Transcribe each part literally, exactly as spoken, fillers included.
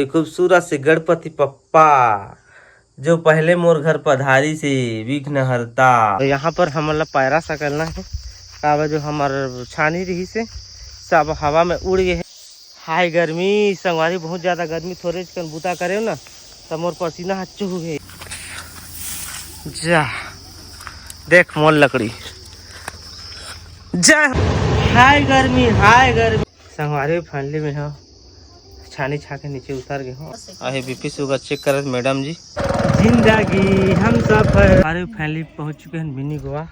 खूबसूरत से गणपति पप्पा, जो पहले मोर घर पधारी से विघ्न हरता। तो यहाँ पर हमन ला पैरा सकलना है, काबर जो हमर छानी रही से सब हवा में उड़ गए है। हाय गर्मी संगवारी, बहुत ज्यादा गर्मी, थोड़े कन बूता करे ना तो मोर पसीना ह चूहू है। जा देख मोर लकड़ी। जय हो। हाय गर्मी, हाय गर्मी। संगवारी फाइनली में हो छानी छा के नीचे उतर गए हो। आहे बीपी शुगर चेक करत मैडम जी। जिंदगी हम सफर। अरे फाइनली पहुंच चुके हैं मिनी गोवा।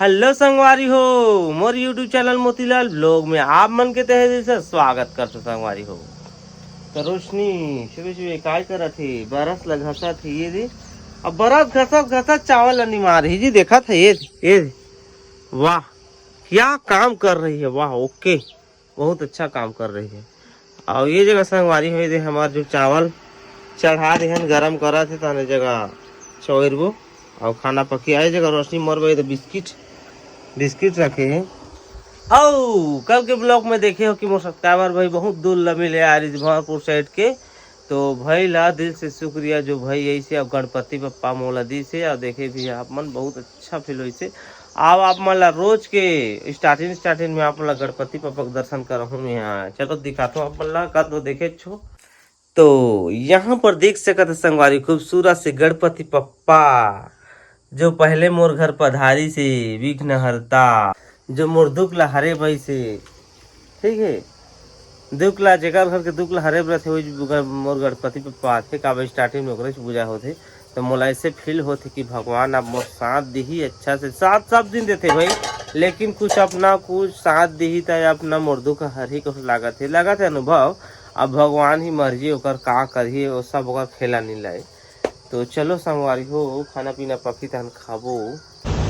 हेलो संगवारी हो, मोर YouTube चैनल मोतीलाल ब्लॉग में आप मन के तहे दिल से स्वागत करथों संगवारी हो। तो रोशनी सुबह सुबह काय करत हे? बरस ल घसत हे ये दे। अब बरस घसत घसत चावल ल निमार ही जी, देखत है ये, ये दे। वाह क्या काम कर रही है, वाह ओके। बहुत अच्छा काम कर रही है। और ये जगह संगवारी हो दे हमार जो चावल चढ़ा दे हन, गरम करत हे, तने जगह चौरबो और खाना पकी। आए जगह रोशनी मोर भाई तो बिस्किट, बिस्किट रखे हैं। और कल के ब्लॉग में देखे हो कि मोर सब्सक्राइबर भाई बहुत दूर लमिल है यार, इस भरपुर साइड के। तो भाई ला दिल से शुक्रिया जो भाई ऐसे अब गणपति बप्पा मोला दी से और देखे भी आप मन बहुत अच्छा फील होइसे। अब आप मन ला रोज के स्टार्टिंग स्टार्टिंग में आप मन ला गणपति बप्पा के दर्शन करहूँ मैं। हाँ चलो दिखाता हूँ आप मन ला, कत वो देखे छो। तो यहाँ पर देख सकत है संगवारी, खूबसूरत से गणपति पप्पा जो पहले मोर घर पधारी से विघ्न हरता, जो मोर दुख ला हरे भाई से, ठीक है। दुख ला, जेकर घर के दुख ला हरे बरत हे, वही ग-, मोर गणपति पप्पा आथे। काबर स्टार्टिंग में ओकरे से पूजा होथे, तो मोला ऐसे फील होथे कि भगवान अब मोर साथ दिही अच्छा से। साथ सब दिन देथे भाई, लेकिन कुछ अपना कुछ साथ दिही त अपना मोर दुख हरही कुछ लागत हे, लागत हे अनुभव। अब भगवान ही मर्जी, ओकर का करही, वो सब ओकर खेला नहीं लाए। तो चलो संगवारी हो, खाना पीना पकी तहन खाबो।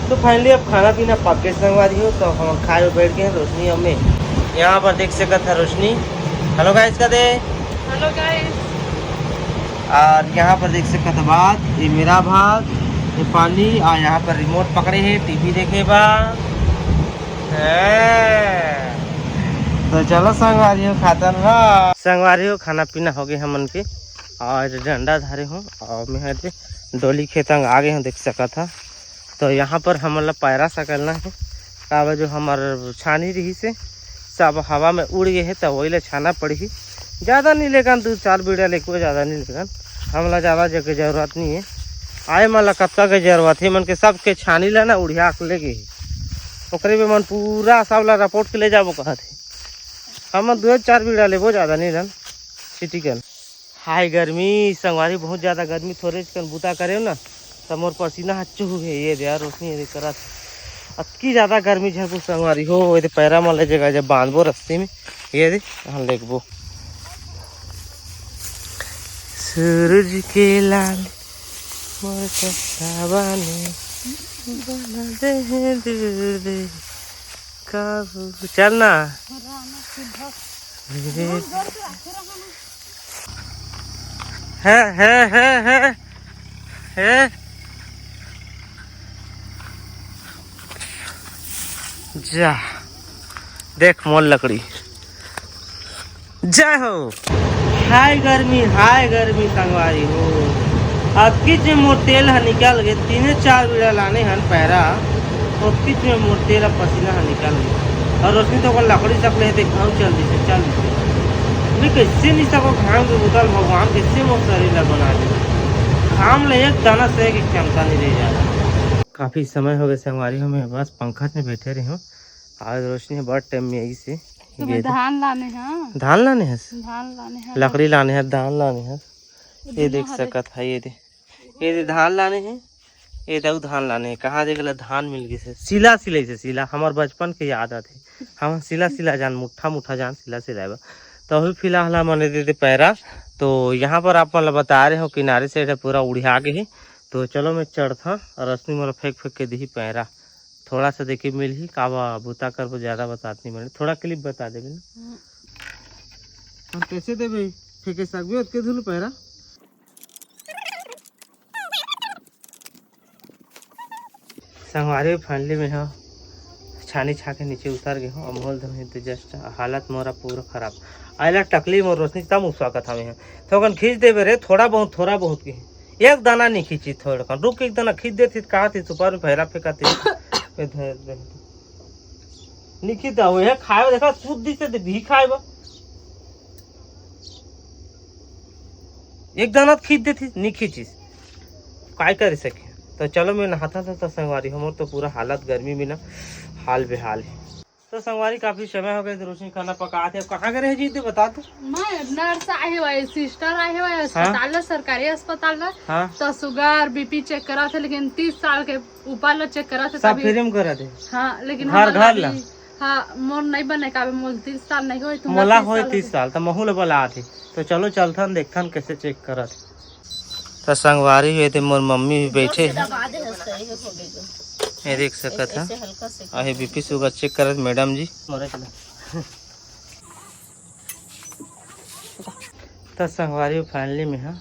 तो फाइनली अब खाना पीना पक गए संगवारी हो, तो हम खाए बैठ गए हैं रोशनी और मैं। यहाँ पर देख सकत है रोशनी। हेलो गाइस का दे। हेलो गाइस। और यहाँ पर देख सकत है भात, ये मेरा भात, ये पानी, और यहाँ पर रिमोट पकड़े है टीवी देखे बा। हाँ। तो चलो संगवारी हो, खाता ना संगवारी हो, खाना पीना हो गए हमन के। आज डंडा धारे हो और मैं डोली खेतंग आ गए हो, देख सकत हा। तो यहाँ पर हमन ला पैरा सकलना है, काबर जो हमर छानी रही से सब हवा में उड़ गए है, तो वही ला छाना पड़ही। ज़्यादा नहीं लेगन, दो चार बीड़ा लेको, ज़्यादा नहीं लेगन। हमला ज़्यादा जग के जरूरत नहीं है। आए मन ला कतका के जरूरत है, मन के सबके छानी ला ना उड़िया के ले गए है। ओकरे में मन पूरा सब ला रपोट के ले जाबो कहत है। हमन दो चार बीड़ा लेबो, ज़्यादा नहीं लेन। सिटी कन। हाय गर्मी संगवारी, बहुत ज्यादा गर्मी, थोड़े कन बूता करे ना तो मोर पसीना ह चूहू हे। ये दे यार रोशनी, ये दे करत अतकी ज्यादा गर्मी झरकू संगवारी हो। ये दे पैरा मन ले जगह जब बांधबो रस्सी में, ये दे हम लेगबो। सूरज के लाल मोर कस्ता बाने बना दे हे दूर दे काबू। चल ना। है, है, है, है, है। जा, देख मोर लकड़ी। जय हो। हाय गर्मी, हाय गर्मी संगवारी हो। अब किच में मोर तेल ह निकल गए, तीने चार बीड़ा लाने हन पैरा, और किच में मोर तेल ह पसीना ह निकल गए। और रोशनी तो ओकर लकड़ी तक ले देख, अउ चल दिसे, चल दिसे। मैं कैसे नहीं सको घाम के बोतल, भगवान कैसे मोर शरीर ला बना दे। घाम ले एक दाना सहे के क्षमता नहीं रह जाता। काफी समय हो गए संगवारी हो, मैं बस पंखा में बैठे रही हूँ। आज रोशनी बड़ टाइम में आई से। तो मैं ये दे- धान लाने हाँ। धान लाने हस? धान लाने हाँ। लकड़ी लाने हस, धान लाने हस। ये इतना देख हरे। सकत है, ये दे, ये दे धान लाने हैं, ये दे अउ धान लाने हैं। कहाँ देख ला धान मिल गई से, सिला सिलाई से सिला, हमार बचपन के याद आते। हम सिला सिला जान, मुट्ठा मुट्ठा जान सिला सिलाई बा। तो अभी फिलहाल हमन दे दे पैरा। तो यहाँ पर आप मन ला बता रहे हो किनारे से पूरा उड़िया के ही। तो चलो मैं चढ़ता और रश्मि मोला फेंक फेंक के दिही पैरा। थोड़ा सा देखे मिलही, कावा बुता करबो, ज्यादा बतात नहीं मिले, थोड़ा क्लिप बता देबे ना। हम्म। हम कैसे देबे? फेंके सकबे ओतके धुल पैरा। संगवारी फाइनली में हो, छानी छा के नीचे उतर गे हों, अमोल धोही तो just हालत मोरा पूरा खराब। आइला टकली मोर रोशनी तम उस स्वागत हवे हैं। थोकन खींच देबे रे, थोड़ा बहुत, थोड़ा बहुत के। एक दाना नहीं खींची, थोड़ा कन रुक, एक दाना खींच देती तो कहा थी सुपर में फैला फेंका थी। ए धर दे। नहीं खींच दा, वो है खाए, देखा, सूद दी से भी खाए बा। एक दाना तो खींच देती, नहीं खींचिस। काय कर सके? तो चलो, मैं नहाता था, तो संगवारी, हमर तो पूरा हालत गर्मी में ना, हाल बेहाल है। तो संगवारी, काफी समय हो गए, रोशनी खाना पका थे। अब कहाँ गए रहे जी, तो बता दो। मैं नर्स आए हुआ है, सिस्टर आए हुआ है अस्पताल ला, सरकारी अस्पताल ला। हाँ। तो शुगर, बीपी चेक करा थे, लेकिन तीस साल के ऊपर ला चेक करा थे सब तभी। फ्री में करा थे। हाँ, लेकिन घर, हमार घर ला। अभी, हाँ, मोर नहीं बने का, अभी मोर तीस साल नहीं होए, तुम्हारा मोला तीस होए साल तीस होए। साल, तो महू ला बोला थे। तो चलो चलथन, देखथन कैसे चेक करत। तो संगवारी हुए थे, मोर मम्मी भी बैठे हैं। ये देख सकत है, आहे बीपी शुगर चेक करत मैडम जी। तो संगवारी फाइनली में, हाँ,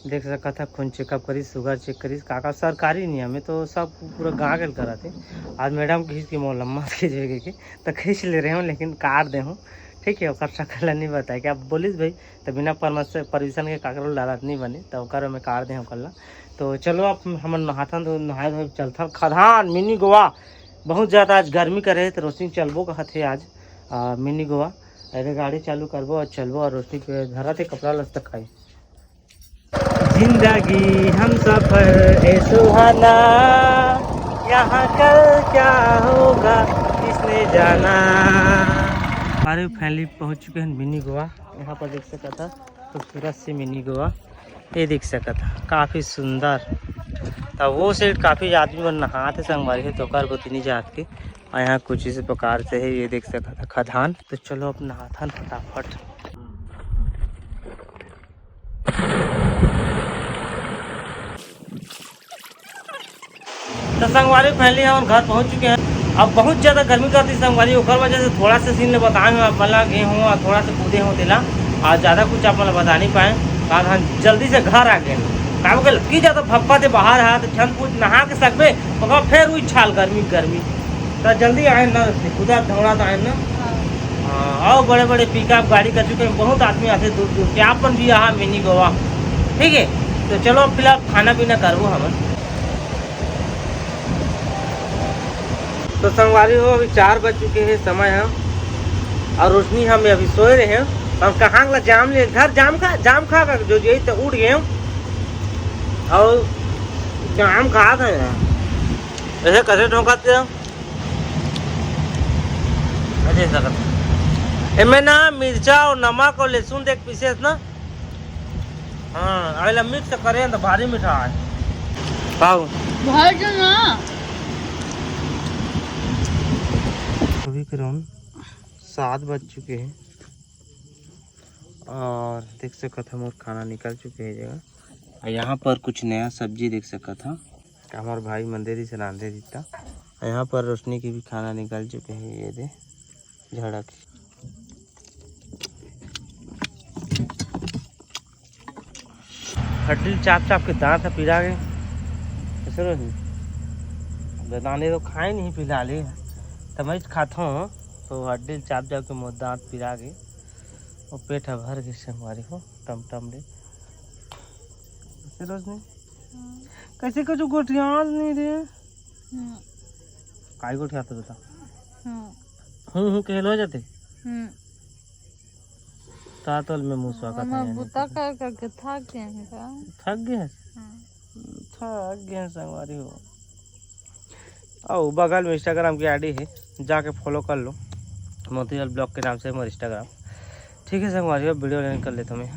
देख सकत है, खून चेकअप करिस, शुगर चेक करिस, का का सरकारी नियम है, तो सब पूरा गाँव के करत है। आज मैडम किस की मोर लम्मा के जगह के, तो खींच ले रहे हूँ, लेकिन काट दे हूँ, ठीक है। ओकर शकल नहीं बताए, क्या बोलिस भाई, तो बिना परमिशन, परमिशन के काकरो डालत नहीं बने, तो ओकर में काट दे ओकर ला। तो चलो, अब हमन नहाथन, तो नहाए धोए चलथन खदान, मिनी गोवा। बहुत ज़्यादा आज गर्मी करे, तो रोशनी चलबो कहत हे आज, आ, मिनी गोवा। अरे, गाड़ी चालू करबो और चलबो, और रोशनी के धरत हे कपड़ा लत्ता खाई। जिंदगी हम सफर ए सुहाना, यहाँ कल क्या होगा किसने जाना। अरे, फाइनली पहुँच चुके हैं मिनी गोवा। यहाँ पर देख सकत ह खूबसूरत से मिनी गोवा, ये देख सकत ह, काफ़ी सुंदर। त वो साइड काफ़ी आदमी मन नहात हे संगवारी हो, तो ओकर गोती नहीं जात के। और यहाँ कुछ इस प्रकार से है, ये देख सकत ह खदान। तो चलो, अब नहाथन फटाफट। तो संगवारी, फाइनली हम घर पहुंच चुके हैं। अब बहुत ज़्यादा गर्मी करती संगवारी, ओकर वजह से थोड़ा सा सीन ले बताए हूँ आप, मला गे हूँ और थोड़ा सा कूदे हूँ तेला, और ज़्यादा कुछ आप मला बता नहीं पाए। बाद हम जल्दी से घर आ गए, का बोले कि ज़्यादा फप्पा थे बाहर है, तो छन पूछ नहा के सकबे, ओकर फिर वही छाल गर्मी गर्मी। तो जल्दी आए ना, कूदा धौड़ा तो आए ना। हाँ। हाँ, और बड़े बड़े पिकअप गाड़ी कर चुके हैं, बहुत आदमी आते दूर दूर से, आप मन भी यहाँ मिनी गोवा, ठीक है। तो चलो, अब फिलहाल खाना पीना करबो हमन। तो संगवारी हो, अभी चार बज चुके हैं समय है, और रोशनी हम अभी सोए रहे हैं। हम कहाँ ला जाम ले, घर जाम खा, जाम खा का जो यही तो उठ गए हम। और जाम खा था यार, ऐसे कैसे ठोंका थे। अरे सकत। एमे ना मिर्चा और नमक और लहसुन देख पीसे ना। हाँ, आइला मिक्स करे तो भारी मीठा है। पाओ। भर जो ना। अभी करीबन सात बज चुके हैं और देख सकत ह मोर खाना निकल चुके है जगह। और यहाँ पर कुछ नया सब्जी देख सकत ह। हमार भाई मंदिर से रांधे दीता। यहाँ पर रोशनी की भी खाना निकल चुके हैं, ये दे झड़क। हड्डी चाप चाप के दांत ह पिरा गे। कैसे रोशनी? बेदाने तो खाए नहीं फिलहाल ही, तमैच खात हूँ तो हड्डी चाप चाप के मोर दांत पिरा गे। वो पेट ह भर गे संगवारी हो टमटम ले। कैसे रोशनी? हम्म। कैसे कुछ गोठियात नहीं रे? हम्म। काय गोठियात बता? हम्म। हूँ हूँ कहलो जाते। हम्म। तातल में मुँह स्वागत हमर है। बुता कर करके थक गए हैं का? थक गए हैं? हम्म। थक गए हैं संगवारी हो। और बगल में Instagram की आईडी है, जाके फॉलो कर लो, मोतीलाल ब्लॉग के नाम से हमारे Instagram। ठीक है संगवारी, अब वीडियो एंड कर लेता हूँ मैं।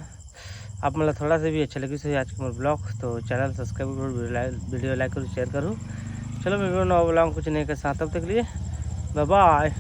आप मतलब थोड़ा सा भी अच्छा लगे सो आज के मोर ब्लॉग, तो चैनल सब्सक्राइब करो, वीडियो लाइक, वीडियो लाइक करो, शेयर करो। चलो मैं वीडियो नवा ब्लॉग कुछ नए के साथ, तब तक के लिए बाय बाय।